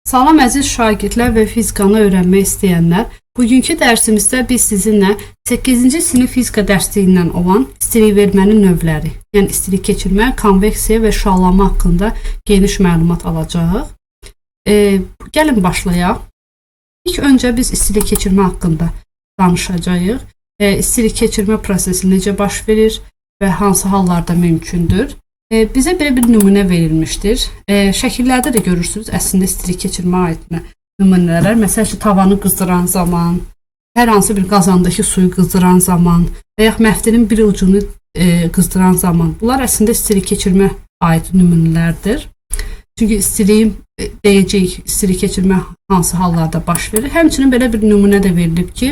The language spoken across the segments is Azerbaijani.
Salam əziz şagirdlər və fizikanı öyrənmək istəyənlər. Bugünkü dərsimizdə biz sizinlə 8-ci sinif fizika dərsliyindən olan istilik vermənin növləri, yəni istilik keçirmə, konveksiya və şüalanma haqqında geniş məlumat alacağıq. Gəlin başlayaq. İlk öncə biz istilik keçirmə haqqında danışacağıq. İstilik keçirmə prosesi necə baş verir və hansı hallarda mümkündür? Bizə belə bir nümunə verilmişdir. Şəkillərdə də görürsünüz, əslində istilik keçirmə aid nümunələr. Məsəl üçün tavanı qızdıran zaman, hər hansı bir qazandakı suyu qızdıran zaman və yaxud məftilin bir ucunu qızdıran zaman. Bunlar əslində istilik keçirmə aid nümunələrdir. Çünki istiliyin deyəcəyik, istilik keçirmə hansı hallarda baş verir. Həmçinin belə bir nümunə də verilib ki,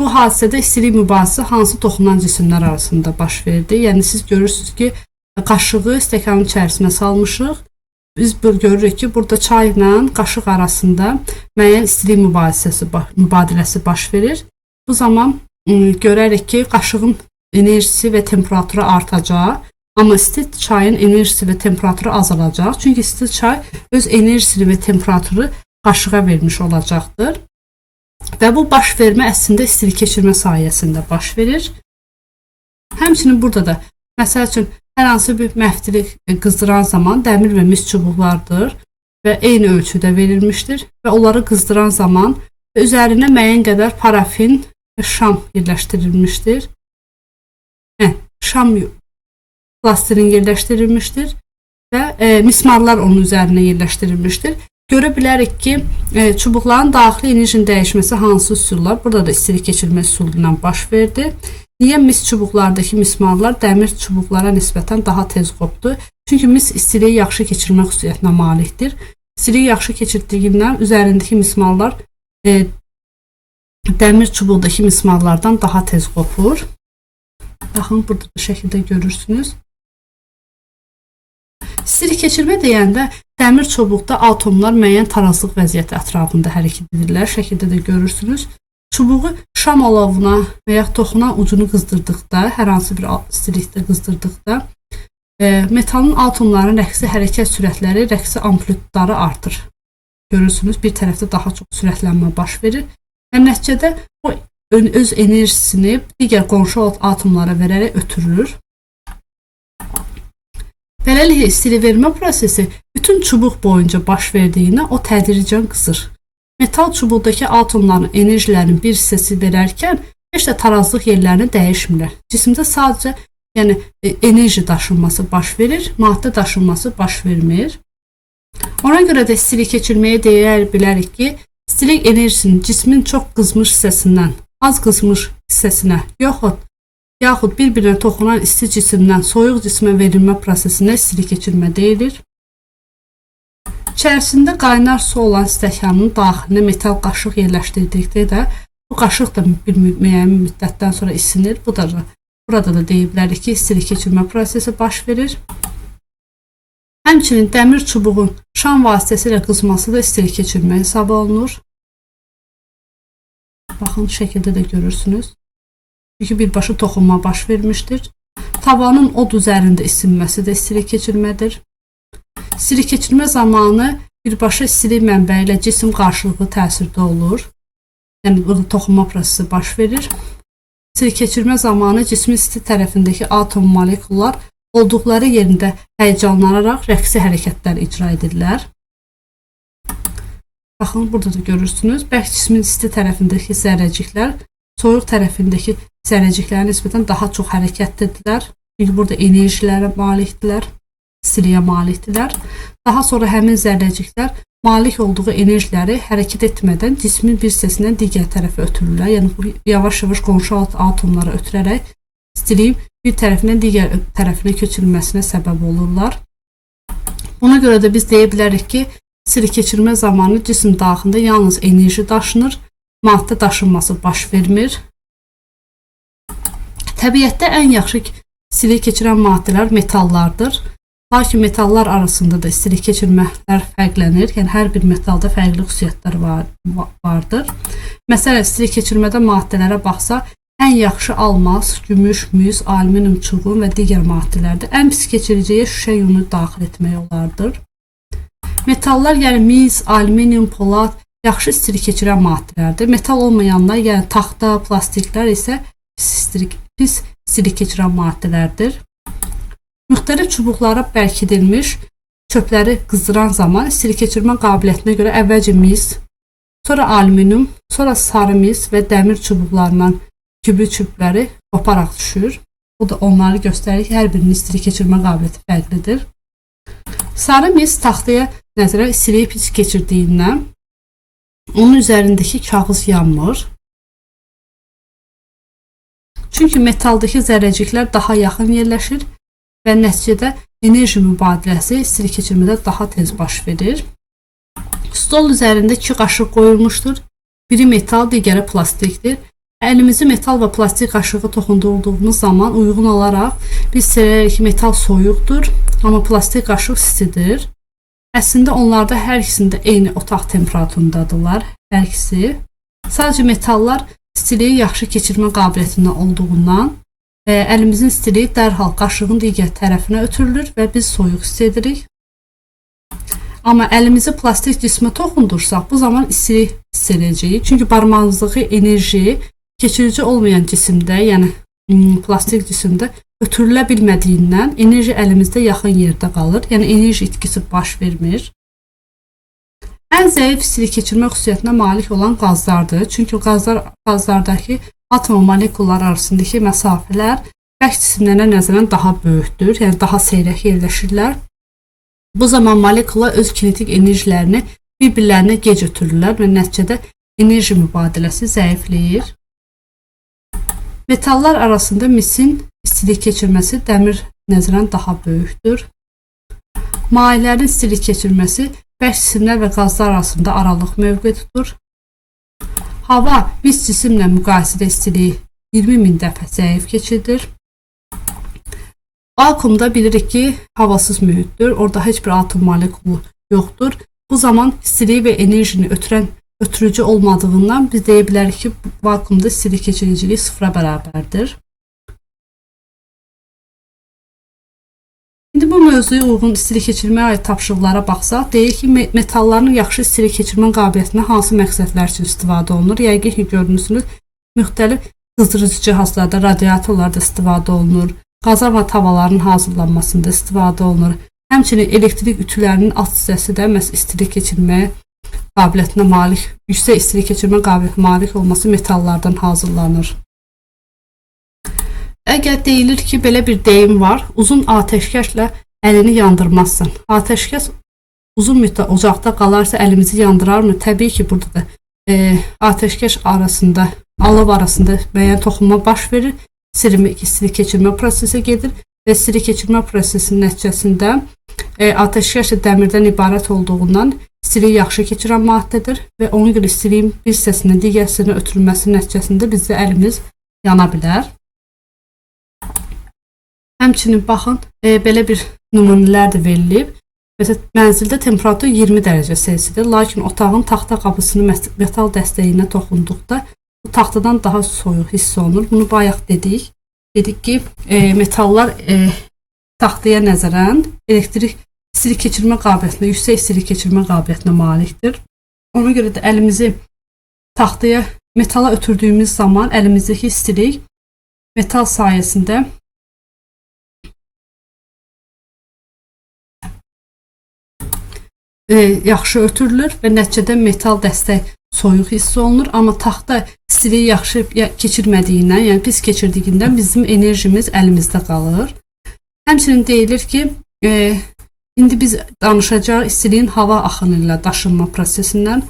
bu hadisədə istilik mübadiləsi hansı toxunan cisimlər arasında baş verdi. Yəni siz görürsünüz ki, qaşığı stəkanın içərisinə salmışıq. Biz görürük ki, burada çayla qaşıq arasında müəyyən istilik mübadiləsi baş verir. Bu zaman görərik ki, qaşığın enerjisi və temperaturu artacaq, amma isti çayın enerjisi və temperaturu azalacaq. Çünki isti çay öz enerjisini və temperaturu qaşığa vermiş olacaqdır. Və bu baş vermə əslində istilik keçirmə sayəsində baş verir. Həmçinin burada da məsəl üçün hər hansı bir məftili qızdıran zaman dəmir və mis çubuqlardır və eyni ölçüdə verilmişdir və onları qızdıran zaman üzərinə müəyyən qədər parafin və şam yerləşdirilmişdir. Şam plastirin yerləşdirilmişdir və mismarlar onun üzərinə yerləşdirilmişdir. Görə bilərik ki, çubuqların daxili enerjinin dəyişməsi hansı üsulla? Burada da istilik keçirmə üsulu ilə baş verdi. Niyə mis çubuqlardakı mismarlar dəmir çubuqlara nisbətən daha tez qopdu? Çünki mis istiliyi yaxşı keçirmə xüsusiyyətinə malikdir. İstiliyi yaxşı keçirdiyindən üzərindəki mismarlar dəmir çubuqdakı mismarlardan daha tez qopur. Baxın, burada da şəkildə görürsünüz. İstilik keçirmə deyəndə dəmir çubuqda atomlar müəyyən tarazlıq vəziyyəti ətrafında hərəkət edirlər. Şəkildə də görürsünüz. Çubuğu şam alovuna və yaxud toxunan ucunu qızdırdıqda, hər hansı bir istilikdə qızdırdıqda, metalın atomlarının rəqsi hərəkət sürətləri, rəqsi amplitudları artır. Görürsünüz, bir tərəfdə daha çox sürətlənmə baş verir və nəticədə o öz enerjisini digər qonşu atomlara verərək ötürür. Beləliklə, istilik vermə prosesi bütün çubuq boyunca baş verdiyinə o tədricən qızır. Metal çubuqdakı atomların enerjilərinin bir hissəsi verərkən heç də tarazlıq yerlərini dəyişmirlər. Cisimdə sadəcə enerji daşınması baş verir, maddə daşınması baş vermir. Ona görə də istilik keçirməyə deyə bilərik ki, istilik enerjisinin cismin çox qızmış hissəsindən az qızmış hissəsinə yaxud bir-birinə toxunan isti cisimdən soyuq cismə verilmə prosesinə istilik keçirmə deyilir. İçərisində qaynar su olan stəkanın daxilinə metal qaşıq yerləşdirdikdə də bu qaşıq da bir müəyyən müddətdən sonra isinir. Bu da, burada da deyə bilərik ki, istilik keçirmə prosesi baş verir. Həmçinin dəmir çubuğun şam vasitəsilə qızması da istilik keçirmə hesab olunur. Baxın, şəkildə də görürsünüz. Çünki birbaşa toxunma baş vermişdir. Tavanın od üzərində isinməsi də istilik keçirmədir. İstilik keçirmə zamanı birbaşa istilik mənbəyi ilə cisim qarşılıqlı təsirdə olur. Yəni burada toxunma prosesi baş verir. İstilik keçirmə zamanı cismin isti tərəfindəki atom molekullar olduqları yerində həyəcanlanaraq rəqsi hərəkətlər icra edirlər. Baxın, burada da görürsünüz. Bərk cismin isti tərəfindəki zərrəciklər soyuq tərəfindəki zərrəciklərə nisbətən daha çox hərəkətlidirlər. Çünki burada enerjilərə malikdirlər, istiliyə malikdirlər. Daha sonra həmin zərrəciklər malik olduğu enerjiləri hərəkət etmədən cismin bir hissəsindən digər tərəfə ötürürlər. Yəni bu yavaş-yavaş qonşu atomlara ötürərək istiliyin bir tərəfindən digər tərəfinə köçürülməsinə səbəb olurlar. Buna görə də biz deyə bilərik ki, istilik keçirmə zamanı cisim daxilində yalnız enerji daşınır, maddə daşınması baş vermir. Təbiətdə ən yaxşı istilik keçirən maddələr metallardır. Lakin metallar arasında da istilik keçirmələr fərqlənir. Yəni hər bir metalda fərqli xüsusiyyətlər vardır. Məsələn, istilik keçirmədə maddələrə baxsaq, ən yaxşı almaz, gümüş, mis, alüminium çuğun və digər maddələrdir. Ən pis keçiriciyə şüşə yunu daxil etmək olardır. Metallar, yəni mis, alüminium, polad yaxşı istilik keçirən maddələrdir. Metal olmayanlar, yəni taxta, plastiklər isə pis istilik keçirən maddələrdir. Müxtəlif çubuqlara bərkidilmiş çöpləri qızdıran zaman istilik keçirmə qabiliyyətinə görə əvvəlcə mis, sonra alüminium, sonra sarı mis və dəmir çubuqlarından kibrit çöpləri qoparaq düşür. Bu da onları göstərir ki, hər birinin istilik keçirmə qabiliyyəti fərqlidir. Sarı mis taxtaya nəzərən istiliyi pis keçirdiyindən onun üzərindəki kağız yanmır. Çünki metaldakı zərrəciklər daha yaxın yerləşir və nəticədə enerji mübadiləsi istilik keçirmədə daha tez baş verir. Stol üzərində 2 qaşıq qoyulmuşdur. Biri metal, digəri plastikdir. Əlimizi metal və plastik qaşığı toxundurduğumuz zaman uyğun olaraq biz hiss ki, metal soyuqdur, amma plastik qaşıq istidir. Əslində onlarda hər ikisində eyni otaq temperaturundadırlar, hər ikisi. Sadəcə metallar istiliyi yaxşı keçirmə qabiliyyətində olduğundan əlimizin istiliyi dərhal qaşığın digər tərəfinə ötürülür və biz soyuq hiss edirik. Amma əlimizi plastik cismə toxundursaq, bu zaman istilik hiss edəcəyik. Çünki barmağımızdakı enerji keçirici olmayan cisimdə, yəni plastik cisimdə ötürülə bilmədiyindən enerji əlimizdə yaxın yerdə qalır. Yəni enerji itkisi baş vermir. Ən zəif istilik keçirmə xüsusiyyətinə malik olan qazlardır. Çünki qazlardakı atom molekullar arasındakı məsafələr bərk cisimlərə nəzərən daha böyükdür, yəni daha seyrək yerləşirlər. Bu zaman molekullar öz kinetik enerjilərini bir-birlərinə gec ötürürlər və nəticədə enerji mübadiləsi zəifləyir. Metallar arasında misin istilik keçirməsi dəmir nəzərən daha böyükdür. Mayelərin istilik keçirməsi bərk cisimlər və qazlar arasında aralıq mövqe tutur. Hava mis cisimlə müqayisədə istiliyi 20.000 dəfə zəif keçirilir. Vakuumda bilirik ki, havasız mühitdir. Orada heç bir atom molekulu yoxdur. Bu zaman istiliyi və enerjini ötürücü olmadığından biz deyə bilərik ki, vakuumda istilik keçiriciliyi sıfıra bərabərdir. İndi bu mövzuya uyğun istilik keçirməyə aid tapşırıqlara baxsaq, deyir ki, metalların yaxşı istilik keçirmə qabiliyyətinə hansı məqsədlər üçün istifadə olunur? Yəqin ki, görmüsünüz, müxtəlif qızdırıcı cihazlarda, radiatorlarda istifadə olunur, qazan və tavaların hazırlanmasında istifadə olunur. Həmçinin elektrik ütülərinin alt hissəsi də məhz istilik keçirməyə qabiliyyətinə malik, yüksək istilik keçirmə qabiliyyətinə malik olması metallardan hazırlanır. Əgər deyilir ki, belə bir deyim var, uzun atəşkəşlə əlini yandırmazsan. Atəşkəs uzun müddət ocaqda qalarsa əlimizi yandırarmı? Təbii ki, burada da atəşkəş arasında, alov arasında müəyyən toxunma baş verir. İstilik keçirmə prosesi gedir və istilik keçirmə prosesinin nəticəsində atəşkəş də dəmirdən ibarət olduğundan istiliyi yaxşı keçirən maddədir və ona görə istiliyin bir hissəsindən digər hissəsinə ötürülməsi nəticəsində bizdə əlimiz yana bilər. Həmçinin baxın, belə bir nümunələr də verilib. Məsələn, mənzildə temperatur 20 dərəcə Selsidir, lakin otağın taxta qapısını metal dəstəyinə toxunduqda bu taxtadan daha soyuq hiss olunur. Bunu bayaq dedik. Dedik ki, metallar taxtaya nəzərən elektrik istilik keçirmə qabiliyyətinə, yüksək istilik keçirmə qabiliyyətinə malikdir. Ona görə də əlimizi taxtaya, metala ötürdüyümüz zaman əlimizdəki istilik metal sayəsində yaxşı ötürülür və nəticədə metal dəstək soyuq hiss olunur. Amma taxta istiliyi yaxşı keçirmədiyindən, yəni pis keçirdiyindən bizim enerjimiz əlimizdə qalır. Həmçinin deyilir ki, indi biz danışacağıq istiliyin hava axını ilə daşınma prosesindən.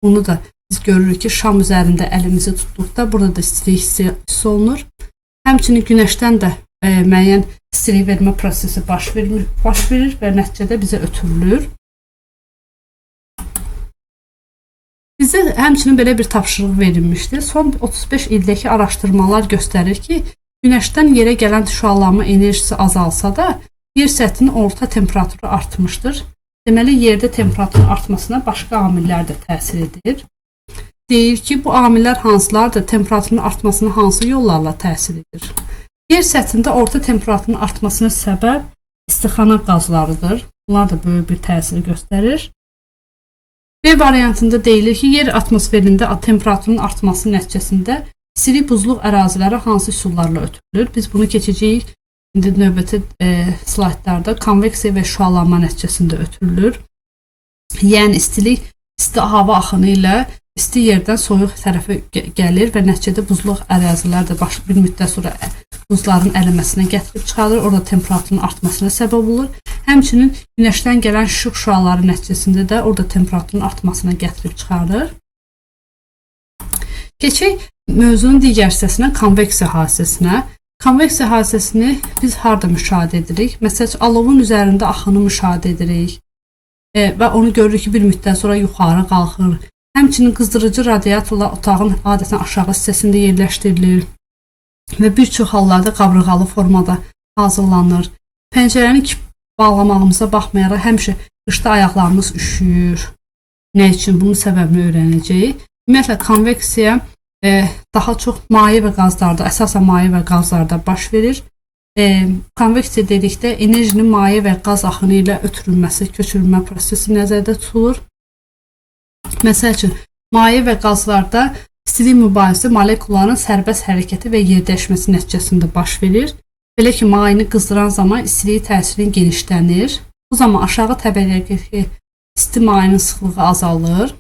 Bunu da biz görürük ki, şam üzərində əlimizi tutduqda burada da istilik hiss olunur. Həmçinin günəşdən də müəyyən istilik vermə prosesi baş verir və nəticədə bizə ötürülür. Bizə həmçinin belə bir tapşırıq verilmişdi. Son 35 ildəki araşdırmalar göstərir ki, günəşdən yerə gələn şüalanma enerjisi azalsa da, yer səthinin orta temperaturu artmışdır. Deməli, yerdə temperaturun artmasına başqa amillər də təsir edir. Deyir ki, bu amillər hansılardır? Temperaturun artmasına hansı yollarla təsir edir? Yer səthində orta temperaturun artmasına səbəb istixana qazlarıdır. Bunlar da böyük bir təsir göstərir. B variantında deyilir ki, yer atmosferində temperaturun artması nəticəsində istilik buzluq əraziləri hansı üsullarla ötürülür? Biz bunu keçəcəyik. İndi növbəti slaydlarda konveksiya və şüalanma nəticəsində ötürülür. Yəni istilik isti hava axını ilə isti yerdən soyuq tərəfə gəlir və nəticədə buzluq ərazilər də bir müddət sonra buzların əriməsinə gətirib çıxarır. Orada temperaturun artmasına səbəb olur. Həmçinin günəşdən gələn işıq şüaları nəticəsində də orada temperaturun artmasına gətirib çıxarır. Keçək mövzunun digər hissəsinə, konveksiya hadisəsinə. Konveksiya hadisəsini biz harda müşahidə edirik? Məsələn, alovun üzərində axını müşahidə edirik və onu görürük ki, bir müddət sonra yuxarı qalxır. Həmçinin qızdırıcı radiatorlar otağın adətən aşağı hissəsində yerləşdirilir və bir çox hallarda qabırğalı formada hazırlanır. Pəncərəni bağlamağımıza baxmayaraq həmişə qışda ayaqlarımız üşüyür. Nə üçün? Bunun səbəbini öyrənəcəyik. Ümumiyyətlə, konveksiya daha çox maye və qazlarda, əsasən maye və qazlarda baş verir. Konveksiya dedikdə enerjinin maye və qaz axını ilə ötürülməsi, köçürülmə prosesi nəzərdə tutulur. Məsəl üçün, maye və qazlarda istilik mübadiləsi molekulların sərbəst hərəkəti və yerdəyişməsi nəticəsində baş verir. Belə ki, mayeni qızdıran zaman istilik təsirin genişlənir. Bu zaman aşağı təbəqədəki isti mayenin sıxlığı azalır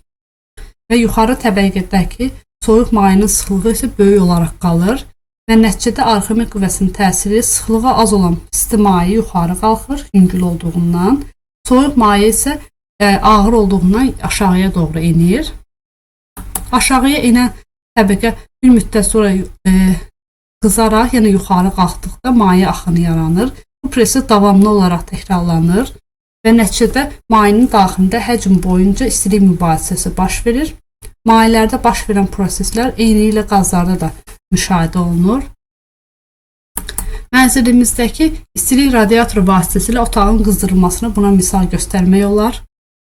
və yuxarı təbəqədəki soyuq mayenin sıxlığı isə böyük olaraq qalır və nəticədə Arximed qüvvəsinin təsiri sıxlığı az olan isti maye yuxarı qalxır, yüngül olduğundan, soyuq maye isə ağır olduğundan aşağıya doğru enir. Aşağıya enən təbəqə bir müddət sonra qızaraq, yəni yuxarı qalxdıqda maye axını yaranır. Bu proses davamlı olaraq təkrarlanır və nəticədə mayenin daxilində həcm boyunca istilik mübadiləsi baş verir. Mayelərdə baş verən proseslər eyni ilə qazlarda da müşahidə olunur. Mənzilimizdəki istilik radiatoru vasitəsilə otağın qızdırılmasına buna misal göstərmək olar.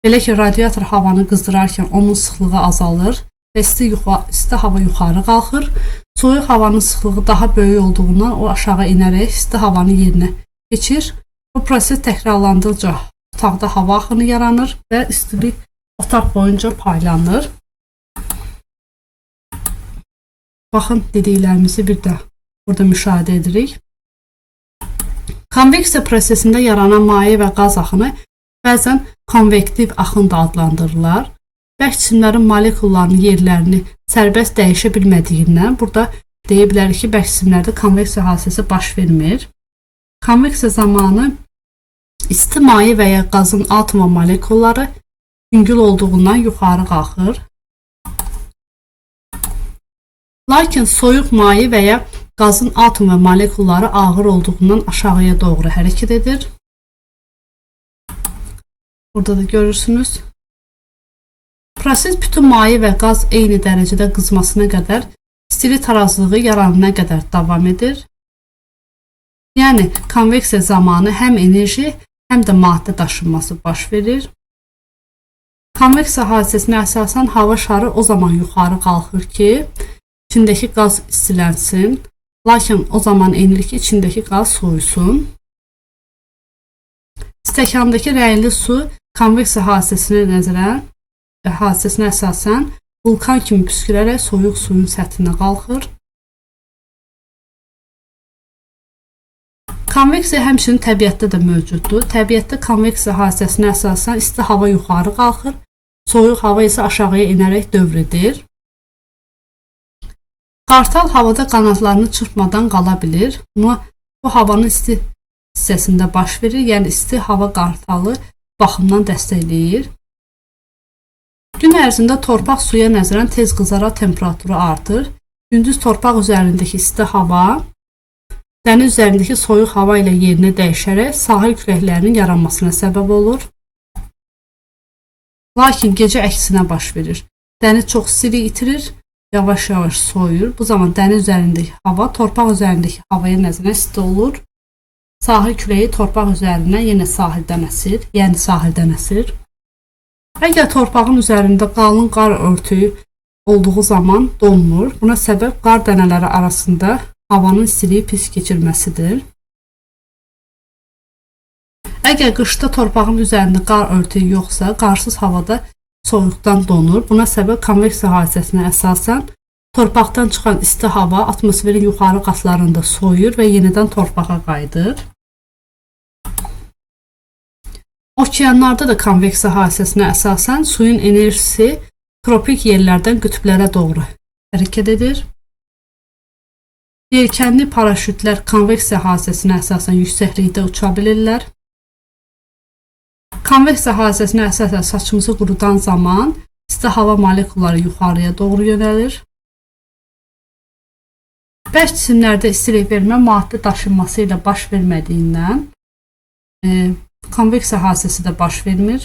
Belə ki, radiator havanı qızdırarkən onun sıxlığı azalır və isti hava yuxarı qalxır. Soyuq havanın sıxlığı daha böyük olduğundan o aşağı enərək isti havanın yerinə keçir. Bu proses təkrarlandıqca otaqda hava axını yaranır və istilik otaq boyunca paylanır. Baxın, dediklərimizi bir də burada müşahidə edirik. Konveksiya prosesində yaranan maye və qaz axını bəzən konvektiv axın da adlandırırlar. Bərk cisimlərin molekullarının yerlərini sərbəst dəyişə bilmədiyindən burada deyə bilərik ki, bərk cisimlərdə konveksiya hadisəsi baş vermir. Konveksiya zamanı isti maye və ya qazın atom və molekulları yüngül olduğundan yuxarı qalxır. Lakin soyuq maye və ya qazın atom və molekulları ağır olduğundan aşağıya doğru hərəkət edir. Burada da görürsünüz. Proses bütün maye və qaz eyni dərəcədə qızmasına qədər, istilik tarazlığı yaranana qədər davam edir. Yəni, konveksiya zamanı həm enerji, həm də maddə daşınması baş verir. Konveksiya hadisəsinə əsasən hava şarı o zaman yuxarı qalxır ki, içindəki qaz istilənsin, lakin o zaman enir ki, içindəki qaz soyusun. Stəkandakı rəngli su konveksiya hadisəsinə əsasən vulkan kimi püskürərək soyuq suyun səthinə qalxır. Konveksiya həmçinin təbiətdə də mövcuddur. Təbiətdə konveksiya hadisəsinə əsasən isti hava yuxarı qalxır, soyuq hava isə aşağıya enərək dövr edir. Qartal havada qanadlarını çırpmadan qala bilir. Bu havanın isti hissəsində baş verir. Yəni isti hava qartalı baxımdan dəstəkləyir. Gün ərzində torpaq suya nəzərən tez qızaraq temperaturu artır. Gündüz torpaq üzərindəki isti hava dəniz üzərindəki soyuq hava ilə yerinə dəyişərək sahil küləklərinin yaranmasına səbəb olur. Lakin gecə əksinə baş verir. Dəniz çox istilik itirir, yavaş-yavaş soyuyur. Bu zaman dəniz üzərindəki hava torpaq üzərindəki havaya nəzərən isti olur. Sahil küləyi torpaq üzərindən yenə sahildən əsir, yəni sahildən əsir. Əgər torpağın üzərində qalın qar örtüyü olduğu zaman donmur. Buna səbəb qar dənələri arasında havanın istiliyi pis keçirməsidir. Əgər qışda torpağın üzərində qar örtüyü yoxsa, qarsız havada soyuqdan donur. Buna səbəb konveksiya hadisəsinə əsasən torpaqdan çıxan isti hava atmosferin yuxarı qatlarında soyuyur və yenidən torpağa qayıdır. Okeanlarda da konveksiya hadisəsinə əsasən suyun enerjisi tropik yerlərdən qütblərə doğru hərəkət edir. Yelkənli paraşütlər konveksiya hadisəsinə əsasən yüksəklikdə uça bilirlər. Konveksiya hadisəsinə əsasən saçımızı qurudan zaman isti hava molekulları yuxarıya doğru yönəlir. Bərk cisimlərdə istilik vermə maddə daşınması ilə baş vermədiyindən konveksiya hadisəsi də baş vermir.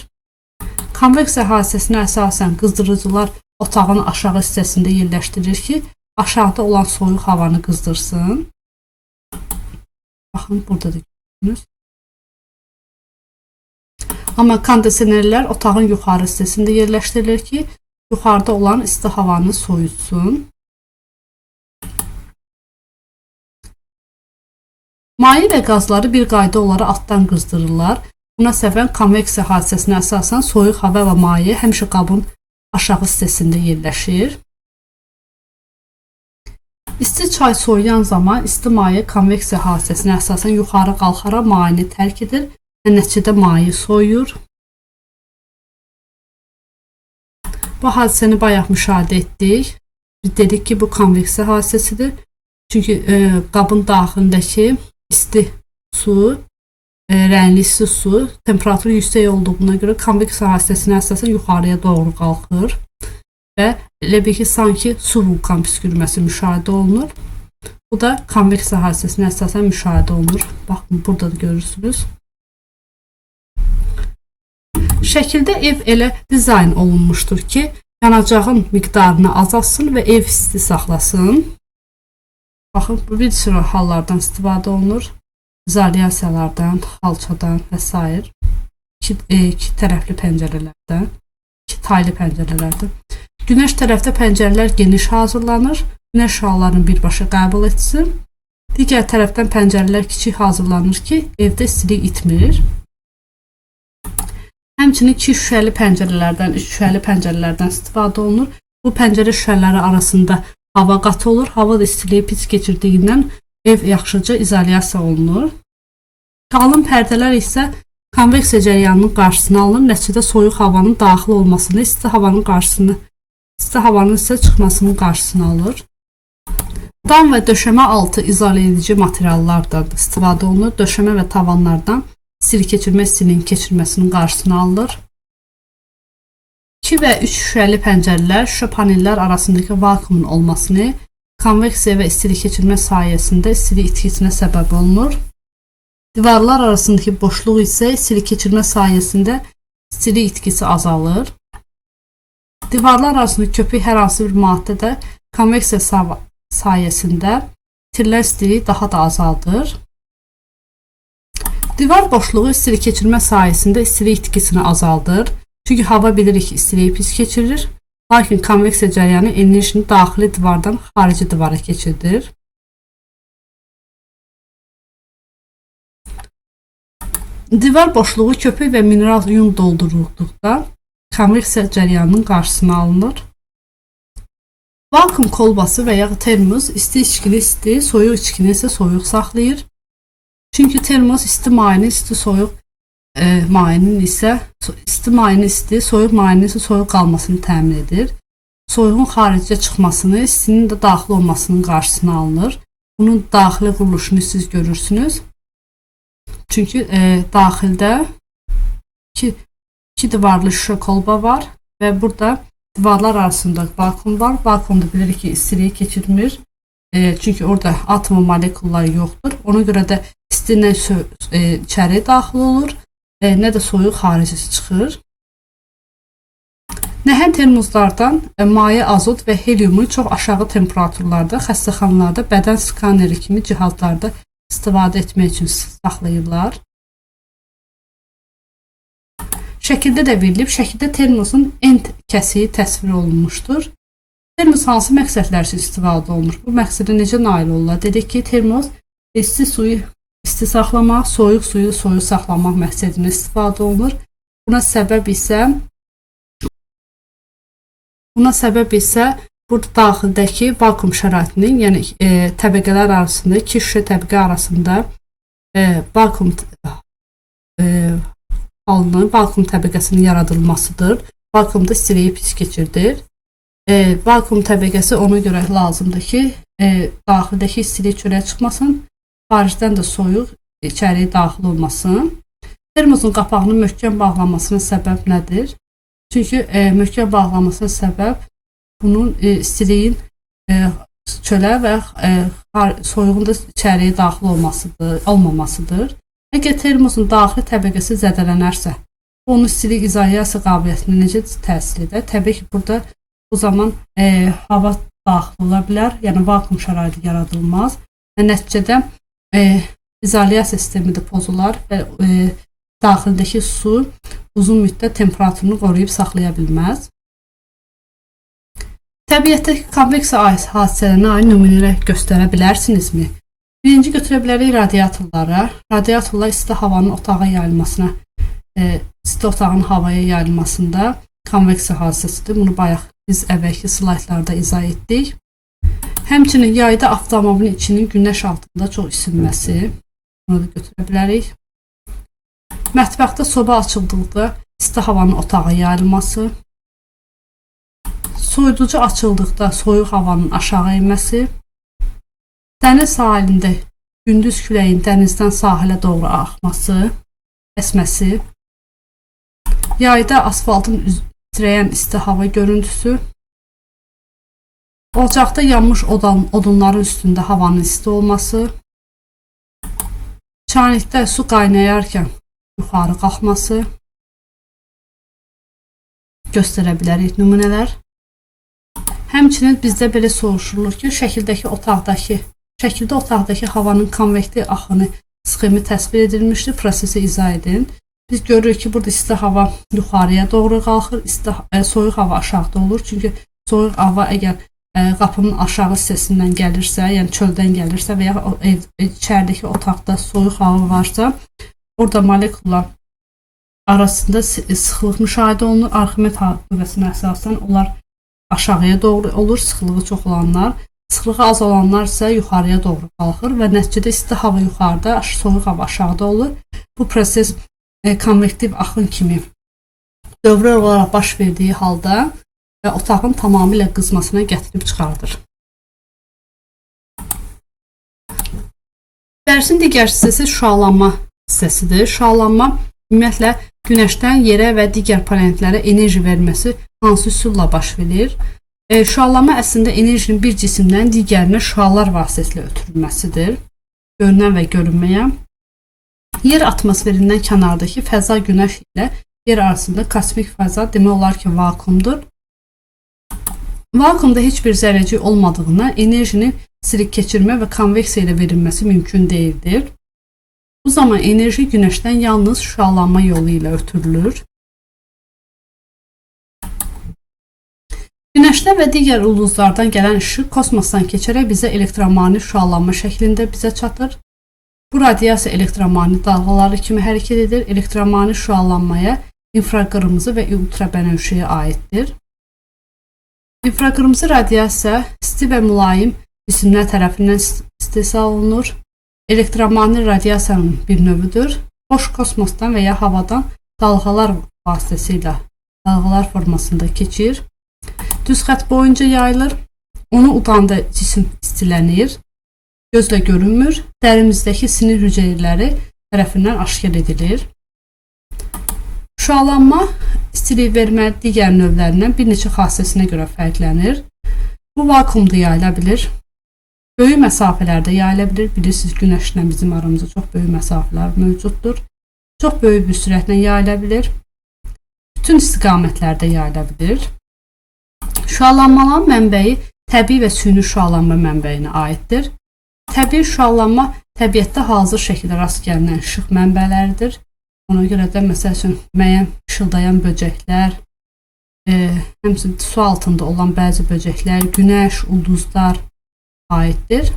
Konveksiya hadisəsinə əsasən qızdırıcılar otağın aşağı hissəsində yerləşdirilir ki, aşağıda olan soyuq havanı qızdırsın. Baxın, burada da görürsünüz. Amma kondisionerlər otağın yuxarı hissəsində yerləşdirilir ki, yuxarıda olan isti havanı soyutsun. Maye və qazları bir qayda olaraq altdan qızdırırlar. Buna səbəb konveksiya hadisəsinə əsasən soyuq hava və maye həmişə qabın aşağı hissəsində yerləşir. İsti çay soyuyan zaman isti maye konveksiya hadisəsinə əsasən yuxarı qalxaraq mayeni tərk edir və nəticədə maye soyuyur. Bu hadisəni bayaq müşahidə etdik. Biz dedik ki, bu konveksiya hadisəsidir. Çünki qabın daxilindəki isti su, rəngli isti su temperaturu yüksək olduğuna görə konveksiya hadisəsinə əsasən yuxarıya doğru qalxır və elə bil ki, sanki su vulkan püskürməsi müşahidə olunur. Bu da konveksiya hadisəsinə əsasən müşahidə olunur. Baxın, burada da görürsünüz. Şəkildə ev elə dizayn olunmuşdur ki, yanacağın miqdarını azaltsın və ev isti saxlasın. Baxın, bu bir sıra hallardan istifadə olunur. İzolyasiyalardan, xalçadan və s. İki tərəfli pəncərələrdən, iki taylı pəncərələrdən. Günəş tərəfdə pəncərələr geniş hazırlanır. Günəş şüalarını birbaşa qəbul etsin. Digər tərəfdən pəncərələr kiçik hazırlanır ki, evdə istilik itmir. Həmçinin iki şüşəli pəncərələrdən, üç şüşəli pəncərələrdən istifadə olunur. Bu pəncərə şüşələri arasında hava qatı olur. Hava da istiliyi pis keçirdiyindən ev yaxşıca izolyasiya olunur. Qalın pərdələr isə konveksiya cərəyanının qarşısını alınır. Nəticədə soyuq havanın daxil olmasını, isti havanın qarşısını, isti havanın isə çıxmasının qarşısını alır. Dam və döşəmə altı izolə edici materiallardan istifadə olunur. Döşəmə və tavanlardan istilik keçirmə istiliyin keçirməsinin qarşısını alınır. 2 və 3 şüşəli pəncərələr şüşə panellər arasındakı vakuumun olmasını, konveksiya və istilik keçirmə sayəsində istilik itkisinə səbəb olunur. Divarlar arasındakı boşluq isə istilik keçirmə sayəsində istilik itkisi azalır. Divarlar arasında köpük hər hansı bir maddə də konveksiya sayəsində itirilən istiliyi daha da azaldır. Divar boşluğu istilik keçirmə sayəsində istilik itkisini azaldır. Çünki hava bilirik ki, istiliyi pis keçirir. Lakin konveksiya cərəyanı enerjini daxili divardan xarici divara keçirdir. Divar boşluğu köpük və mineral yun doldurulduqda konveksiya cərəyanının qarşısını alınır. Vakuum kolbası və ya termos isti içkini isti, soyuq içkini isə soyuq saxlayır. Çünki termos isti mayeni isti, soyuq mayenin isə isti mayenin isti, soyuq mayenin isə soyuq qalmasını təmin edir. Soyuğun xaricə çıxmasını, istinin də daxil olmasının qarşısını alınır. Bunun daxili quruluşunu siz görürsünüz. Çünki daxildə iki divarlı şüşə kolba var və burada divarlar arasında vakuum var. Vakuumda bilirik ki, istiliyi keçirmir. Çünki orada atom molekulları yoxdur. Ona görə də isti nə içəri daxil olur, nə də soyuq xaricə çıxır. Nəhəng termoslardan maye azot və heliumu çox aşağı temperaturlarda, xəstəxanalarda bədən skaneri kimi cihazlarda istifadə etmək üçün saxlayırlar. Şəkildə də verilib. Şəkildə termosun en kəsiyi təsvir olunmuşdur. Termos hansı məqsədlər üçün istifadə olunur? Bu məqsədə necə nail olurlar? Dedik ki, termos isti suyu isti saxlamaq, soyuq suyu soyuq saxlamaq məqsədində istifadə olunur. Buna səbəb isə Buna səbəb isə burada daxildəki vakuum şəraitinin, yəni təbəqələr arasında, iki şüşə təbəqə arasında vakuum halının, vakuum təbəqəsinin yaradılmasıdır. Vakuumda istiliyi pis keçirdir. Vakuum təbəqəsi ona görə lazımdır ki, daxildəki istilik çölə çıxmasın, xaricdən də soyuq içəriyə daxil olmasın. Termosun qapağının möhkəm bağlanmasına səbəb nədir? Çünki möhkəm bağlanmasına səbəb bunun istiliyin çölə və soyuğun da içəriyə daxil olmasıdır, olmamasıdır. Əgər termosun daxili təbəqəsi zədələnərsə, onun istilik izolyasiya qabiliyyətinə necə təsir edər? Təbii ki, burada bu zaman hava daxil ola bilər, yəni vakuum şəraiti yaradılmaz və nəticədə izolyasiya sistemi də pozular və daxildəki su uzun müddət temperaturunu qoruyub saxlaya bilməz. Təbiətdəki konveksiya hadisələrinə aid nümunələr göstərə bilərsinizmi? Birinci götürə bilərik radiatorlara. Radiatorlar isti havanın otağa yayılmasına, isti otağın havaya yayılmasında konveksiya hadisəsidir. Bunu bayaq biz əvvəlki slaytlarda izah etdik. Həmçinin yayda avtomobilin içinin günəş altında çox isinməsi, bunu da götürə bilərik. Mətbəxdə soba açıldıqda isti havanın otağa yayılması, soyuducu açıldıqda soyuq havanın aşağı enməsi, dəniz sahilində gündüz küləyin dənizdən sahilə doğru axması, əsməsi, yayda asfaltın titrəyən isti hava görüntüsü, ocaqda yanmış odunların üstündə havanın isti olması, çaynikdə su qaynayarkən yuxarı qalxması göstərə bilərik nümunələr. Həmçinin bizdə belə soruşulur ki, şəkildə otaqdakı havanın konvektiv axını sxemi təsvir edilmişdir. Prosesi izah edin. Biz görürük ki, burada isti hava yuxarıya doğru qalxır, soyuq hava aşağıda olur. Çünki soyuq hava əgər qapının aşağı hissəsindən gəlirsə, yəni çöldən gəlirsə və ya içəridəki otaqda soyuq hava varsa, orada molekullar arasında sıxlıq müşahidə olunur. Arximed qüvvəsinə əsasən onlar aşağıya doğru olur, sıxlığı çox olanlar. Sıxlığı az olanlar isə yuxarıya doğru qalxır və nəticədə isti hava yuxarıda, soyuq hava aşağıda olur. Bu proses konvektiv axın kimi dövrə olaraq baş verdiyi halda və otağın tamamilə qızmasına gətirib çıxardır. Dərsin digər hissəsi şüalanma hissəsidir. Şüalanma ümumiyyətlə günəşdən yerə və digər planetlərə enerji verməsi hansı üsulla baş verir? Şüalanma əslində enerjinin bir cisimdən digərinə şüalar vasitəsilə ötürülməsidir. Görünən və görünməyən. Yer atmosferindən kənardakı fəza günəş ilə yer arasında kosmik fəza demək olar ki, vakuumdur. Vakuumda heç bir zərrəcik olmadığından enerjinin istilik keçirmə və konveksiya ilə verilməsi mümkün deyildir. Bu zaman enerji günəşdən yalnız şüalanma yolu ilə ötürülür. Günəşdən və digər ulduzlardan gələn işıq kosmosdan keçərək bizə elektromaqnit şüalanma şəklində bizə çatır. Bu radiasiya elektromaqnit dalğaları kimi hərəkət edir. Elektromaqnit şüalanmaya infraqırmızı və ultrabənövşəyə aiddir. İnfraqırmızı radiasiya isti və mülayim cisimlər tərəfindən istehsal olunur. Elektromaqnit radiasiyanın bir növüdür. Boş kosmosdan və ya havadan dalğalar vasitəsilə, dalğalar formasında keçir. Düz xətt boyunca yayılır. Onu udanda cisim istilənir. Gözlə görünmür. Dərimizdəki sinir hüceyrələri tərəfindən aşkar edilir. Şüalanma istilik vermə digər növlərindən bir neçə xassəsinə görə fərqlənir. Bu vakuumda yayıla bilir. Böyük məsafələrdə yayıla bilir. Bilirsiniz, günəşlə bizim aramızda çox böyük məsafələr mövcuddur. Çox böyük bir sürətlə yayıla bilir. Bütün istiqamətlərdə yayıla bilir. Şüalanmaların mənbəyi təbii və süni şüalanma mənbəyinə aiddir. Təbii şüalanma təbiətdə hazır şəkildə rast gəlinən işıq mənbələridir. Ona görə də məsəl üçün müəyyən işıldayan böcəklər, həmçinin su altında olan bəzi böcəklər, günəş, ulduzlar aiddir.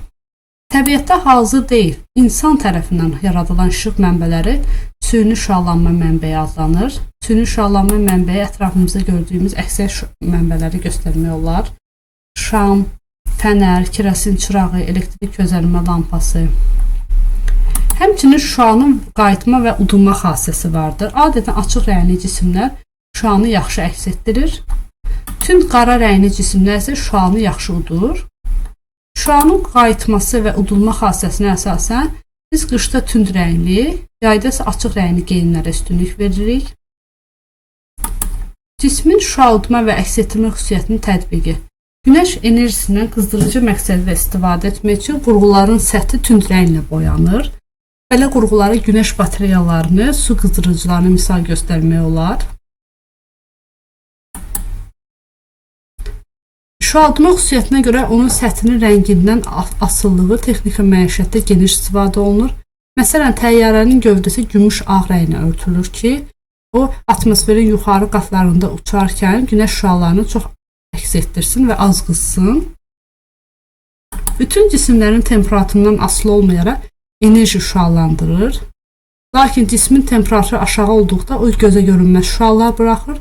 Təbiətdə hazır deyil, insan tərəfindən yaradılan işıq mənbələri süni şüalanma mənbəyi adlanır. Süni şüalanma mənbəyi ətrafımızda gördüyümüz əksər mənbələri göstərmək olar. Şam, fənər, kerosin çırağı, elektrik közərmə lampası. Həmçinin şüanın qayıtma və udulma xassəsi vardır. Adətən açıq rəngli cisimlər şüanı yaxşı əks etdirir. Tünd qara rəngli cisimlər isə şüanı yaxşı udur. Şüanın qayıtması və udulma xassəsinə əsasən biz qışda tünd rəngli, yayda isə açıq rəngli geyimlərə üstünlük veririk. Cismin şüa udma və əks etdirmə xüsusiyyətinin tətbiqi. Günəş enerjisindən qızdırıcı məqsədlə istifadə etmək üçün qurğuların səthi tünd rənglə boyanır. Belə qurğulara günəş batareyalarını, su qızdırıcılarını misal göstərmək olar. Şüaudma xüsusiyyətinə görə onun səthinin rəngindən asılılığı texniki məişətdə geniş istifadə olunur. Məsələn, təyyarənin gövdəsi gümüş ağ rənglə örtülür ki, o atmosferin yuxarı qatlarında uçarkən günəş şüalarını çox əks etdirsin və az qızsın. Bütün cisimlərin temperaturundan asılı olmayaraq enerji şüalandırır. Lakin cismin temperaturu aşağı olduqda o gözə görünməz şüalar buraxır.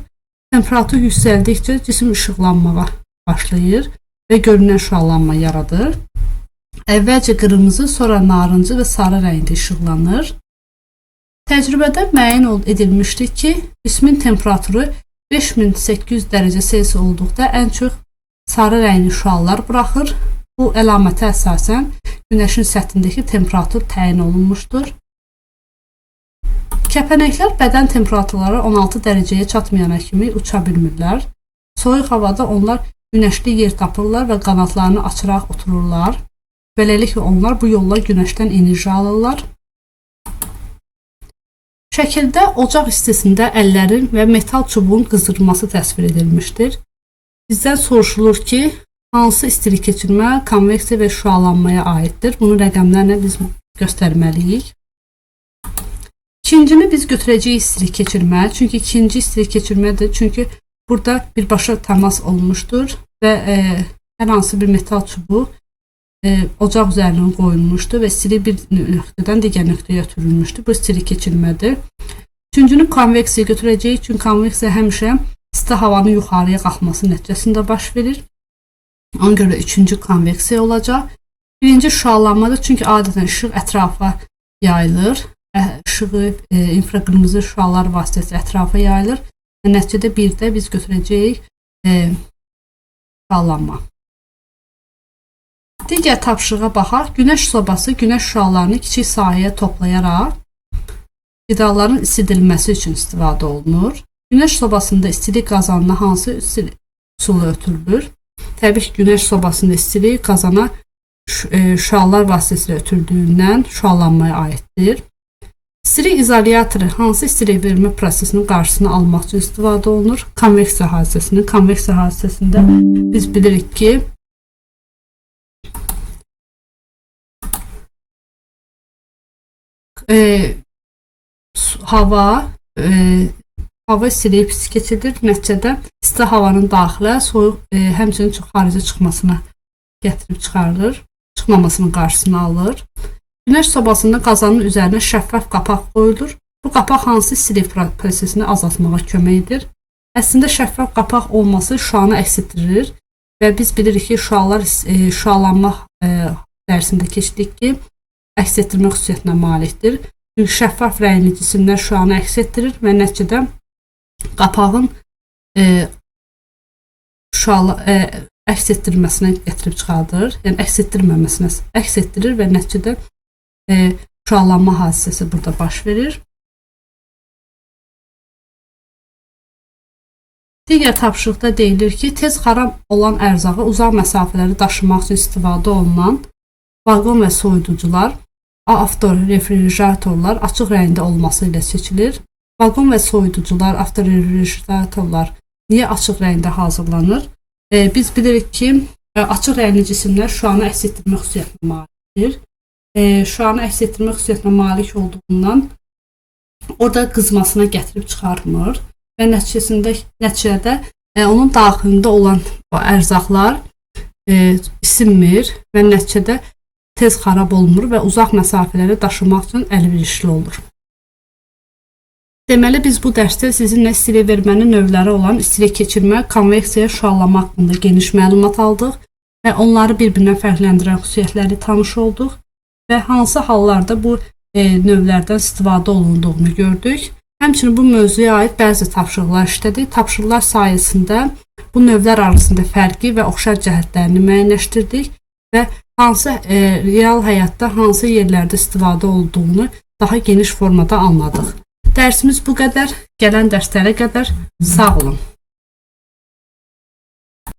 Temperatur yüksəldikcə cisim işıqlanmağa başlayır və görünən şüalanma yaradır. Əvvəlcə qırmızı, sonra narıncı və sarı rəngdə işıqlanır. Təcrübədə müəyyən edilmişdir ki, cismin temperaturu 5800 dərəcə Selsi olduqda ən çox sarı rəngli şüalar buraxır. Bu əlamətə əsasən günəşin səthindəki temperatur təyin olunmuşdur. Kəpənəklər bədən temperaturları 16 dərəcəyə çatmayana kimi uça bilmirlər. Soyuq havada onlar günəşli yer tapırlar və qanadlarını açaraq otururlar. Beləliklə onlar bu yolla günəşdən enerji alırlar. Şəkildə ocaq istisində əllərin və metal çubuğun qızdırılması təsvir edilmişdir. Bizdən soruşulur ki, hansı istilik keçirmə konveksiya və şüalanmaya aiddir? Bunu rəqəmlərlə biz göstərməliyik. İkincini biz götürəcəyik istilik keçirmə. Çünki ikinci istilik keçirmədir. Çünki burada birbaşa təmas olmuşdur və hər hansı bir metal çubuq ocaq üzərinə qoyulmuşdur və istilik bir nöqtədən digər nöqtəyə ötürülmüşdür. Bu istilik keçirmədir. Üçüncünü konveksiya götürəcəyik. Çünki konveksiya həmişə isti havanın yuxarıya qalxması nəticəsində baş verir. Ona görə üçüncü konveksiya olacaq. Birinci şüalanmadır. Çünki adətən işıq ətrafa yayılır. İşığı infraqırmızı şüalar vasitəsilə ətrafa yayılır. Və nəticədə bir də biz götürəcəyik şüalanma. Digər tapşırığa baxaq. Günəş sobası günəş şüalarını kiçik sahəyə toplayaraq qidaların isidilməsi üçün istifadə olunur. Günəş sobasında istilik qazanına hansı üsulla ötürülür? Təbii ki, günəş sobasında istilik qazana şüalar vasitəsilə ötürdüyündən şüalanmaya aiddir. İstilik izolyatoru hansı istilik vermə prosesinin qarşısını almaq üçün istifadə olunur? Konveksiya hadisəsinin. Konveksiya hadisəsində biz bilirik ki, hava istiliyi pis keçirir. Nəticədə isti havanın daxilə, soyuq həmçinin çox xaricə çıxmasına gətirib çıxarılır. Çıxmamasının qarşısını alır. Günəş sobasında qazanın üzərinə şəffaf qapaq qoyulur. Bu qapaq hansı istilik prosesini azaltmağa kömək edir? Əslində şəffaf qapaq olması şüanı əks etdirir və biz bilirik ki, şüalar şüalanma dərsində keçdik ki, əks etdirmə xüsusiyyətinə malikdir. Çünki şəffaf rəngli cisimlər şüanı əks etdirir və nəticədə qapağın şüalı əks etdirməsinə gətirib çıxardır. Yəni əks etdirməməsinə əks etdirir və nəticədə şüalanma hadisəsi burada baş verir. Digər tapşırıqda deyilir ki, tez xarab olan ərzağı uzaq məsafələri daşımaq üçün istifadə olunan vaqon və soyuducular, avtorefrigeratorlar açıq rəngdə olması ilə seçilir. Vaqon və soyuducular, avtorefrigeratorlar niyə açıq rəngdə hazırlanır? Biz bilirik ki, açıq rəngli cisimlər şüanı əks etdirmə xüsusiyyətinə malikdir. Şüanı əks etdirmə xüsusiyyətinə malik olduğundan orada qızmasına gətirib çıxarmır və nəticədə onun daxilində olan ərzaqlar isinmir və nəticədə tez xarab olmur və uzaq məsafələrə daşımaq üçün əlverişli olur. Deməli biz bu dərsdə sizinlə istilik vermənin növləri olan istilik keçirmə, konveksiya, şüallanma haqqında geniş məlumat aldıq və onları bir-birindən fərqləndirən xüsusiyyətləri tanış olduq və hansı hallarda bu növlərdən istifadə olunduğunu gördük. Həmçinin bu mövzuya aid bəzi tapşırıqlar işlədik. Tapşırıqlar sayəsində bu növlər arasında fərqi və oxşar cəhətlərini müəyyənləşdirdik və hansı real həyatda hansı yerlərdə istifadə olunduğunu daha geniş formada anladıq. Dərsimiz bu qədər. Gələn dərslərə qədər sağ olun.